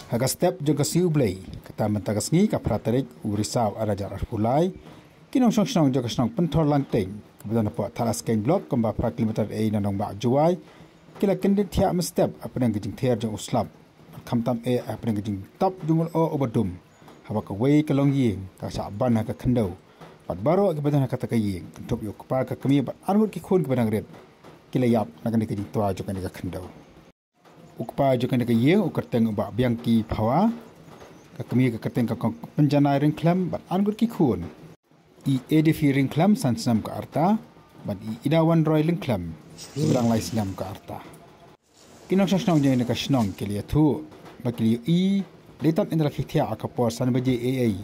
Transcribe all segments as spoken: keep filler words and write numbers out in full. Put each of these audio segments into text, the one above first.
Ha ka step jong ka sngi U Blei, kata mynta ka sngi ka phra tarik u Risaw ar hajar arphew lai, ki nongshong shnong jong ka shnong Pynthor Langteng, kaba don hapoh Thadlaskein Block, kumba phra kilometer ei na Nongbah Jowai, ki la kyndit thiah mynstep hapdeng ka jingther jong u slap, bad khamtam eh hapdeng ka jingtap jong u lyoh uba dum, haba kawei ka longïing ka shah ban ha ka khyndew, bad baroh kiba don ha kata ka ïing, kynthup ïa u kpa, ka kmie bad arngut ki khun kiba dang rit, ki la ïap na kane ka jingtwa jong kane ka khyndew. U kpa jong kane ka ïing u kyrteng u Bah Biangki Phawa, ka kmie ka kyrteng ka Kong Pynjanai Ryngkhlem bad arngut ki khun. I Ediphi Ryngkhlem san snem ka rta, bad i Idawan Roy Lyngkhlem, kaba dang lai snem ka rta. Ki nongshong shnong jong kane ka shnong ki la ïathuh ba ki la ïohi, dei tang ynda la khie thiah ha ka por san baje eiei,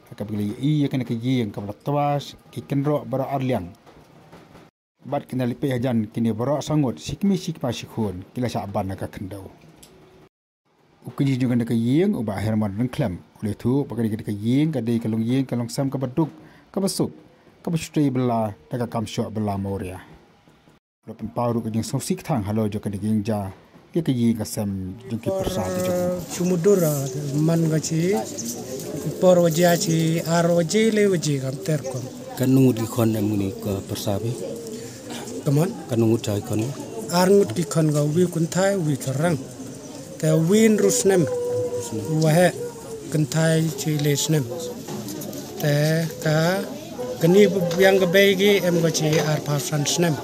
ha kaba ki la ïohi ïa kane ka ïing kaba la twa ki kynroh baroh ar liang. Bad ki la leit peit hajan kine baroh saw ngut, shi kmie shi kpa shi khun, ki la shah ban ha ka khyndew. U kñi jong kane ka ïing u Bah Herman Ryngkhlem u la ïathuh ba kane ka ïing ka dei ka longïing ka longsem kaba duk, kaba suk, kaba shu trei bylla da ka kam shoh bylla Maurya. U la pynpaw ruh ka jingsngewsih kthang halor jong kane ka jingjia ïa ka ïing ka sem jong ki pyrsa ki jong u. Shu mutdur, ah, man ka shi por baje, shi ar baje, le baje, kam ter kam. Katno ngut ki khon em une ka pyrsa phi? Kumno? Katno ngut ki khon? Ar ngut ki khon, ka uwei u kynthai, uwei u tyrrang. Te uwei hynriew snem. Uwei u kynthai shi le snem. Te ka kñi ba biang ka bei ki em ka shi arphew san snem.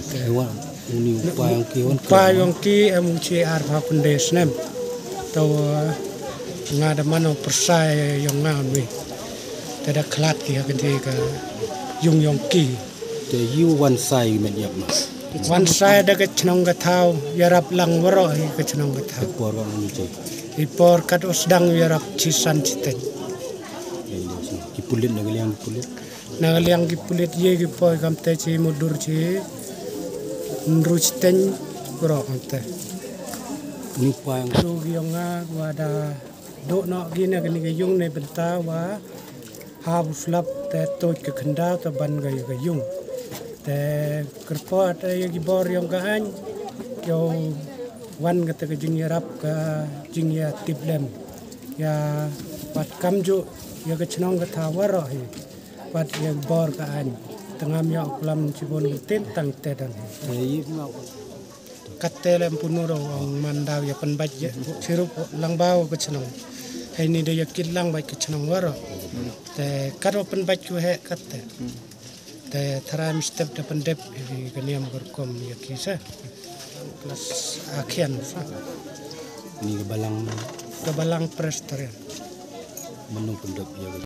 Te wan, une u kpa jong ki wan, u kpa jong ki em u shi arphew khyndai snem. Te nga da man u pyrsa jong nga une. Te da khlad ki ha kane ka ïing jong ki. Te ïa u wan sai met ïap ma? Wan sai da ka chnong ka thaw, ïarap lang baroh hi ka chnong ka thaw. Ka por ba ngi ji. I por kat u sdang ïarap shi san shiteng. Ki pulit, na ka liang ki pulit. Na ka liang ki pulit ïa ki poi kamte shi mutdur shi hynriew shiteng baroh kamte. Une u kpa jong, so ki ong nga wa da duh noh ki na kane ka ïing ne bynta wa hap u slap te tuid ka khyndaw te ban ka ïa ka ïing. Te kyrpad ïa ki bor jong ka aiñ, ïa u wan kata ka jingïarap ka jingïatiplem. Ïa bad kumjuh ïa ka chnong ka thaw baroh hi. Bad ïa ki bor ka aiñ. Te ngam ïoh klam shibun, ktien tang te dang hi. Te ïa nga Katte lem punu ro ong man daw ïa pynbeit ïa, siruk lang baw ka chnong. Heini da ïa kit lang beit ka chnong baroh. Te kat ba pynbeit ku heh katte. Te tharai mynstep da pyndep ïa ka niam ka rukom ïa ki sa. Plus a khian sa. Ni ka balang. Ka balang prestarian. Mynno pyndep ïa ka